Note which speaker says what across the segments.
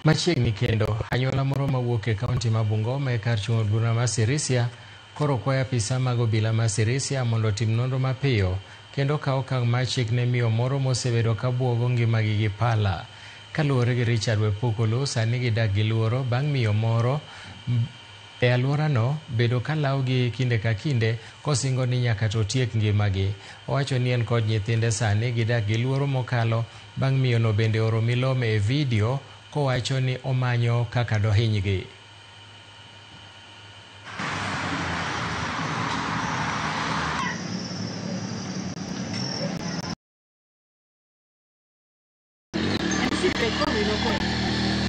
Speaker 1: Machiegni kendo, anyuola moro mawuok e kaunti ma Bungoma e kar chung' od bura ma Sirisia koro kwayo apisa mag obila ma Sirisia mondo otim nonro mapiyo kendo kaw okang' mar chik ne miyo moro mosebedo ka buogo ngimagi gi pala. Kaluwore gi Richard Wepukulu, sani gidak gi luoro bang' miyo moro e alworano bedo ka lawogi kinde ka kinde kosingo ni nyaka to otiek ngimagi. Owacho ni en kod nyithinde sani gidak gi luoro mokalo bang' miyono bende oro milome e vidio kowacho ni omanyo kaka dohinygi.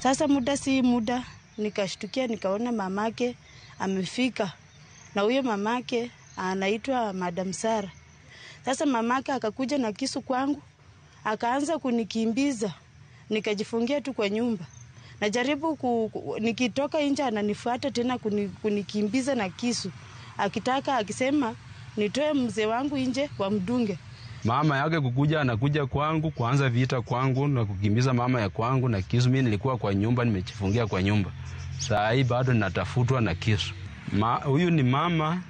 Speaker 2: Sasa muda si muda nikashtukia nikaona mamake amefika, na huyo mamake anaitwa Madam Sara. Sasa mamake akakuja na kisu kwangu, akaanza kunikimbiza, nikajifungia tu kwa nyumba. Najaribu nikitoka nje ananifuata tena kunikimbiza na kisu, akitaka akisema nitoe mzee wangu nje wamdunge.
Speaker 3: Mama yake kukuja, anakuja kwangu kuanza vita kwangu na kukimbiza mama ya kwangu na kisu. Mimi nilikuwa kwa nyumba, nimejifungia kwa nyumba. Saa hii bado natafutwa na kisu. Huyu ni mama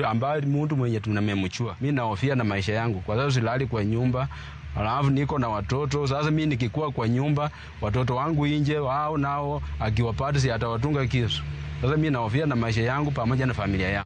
Speaker 3: ambaye mtu mwenye tunamemchua. Mimi nahofia na maisha yangu kwa sababu silali kwa nyumba. Alafu niko na watoto. Sasa mimi nikikuwa kwa nyumba, watoto wangu nje wao nao akiwapata si atawatunga kisu. Sasa mimi nahofia na maisha yangu pamoja na familia yangu.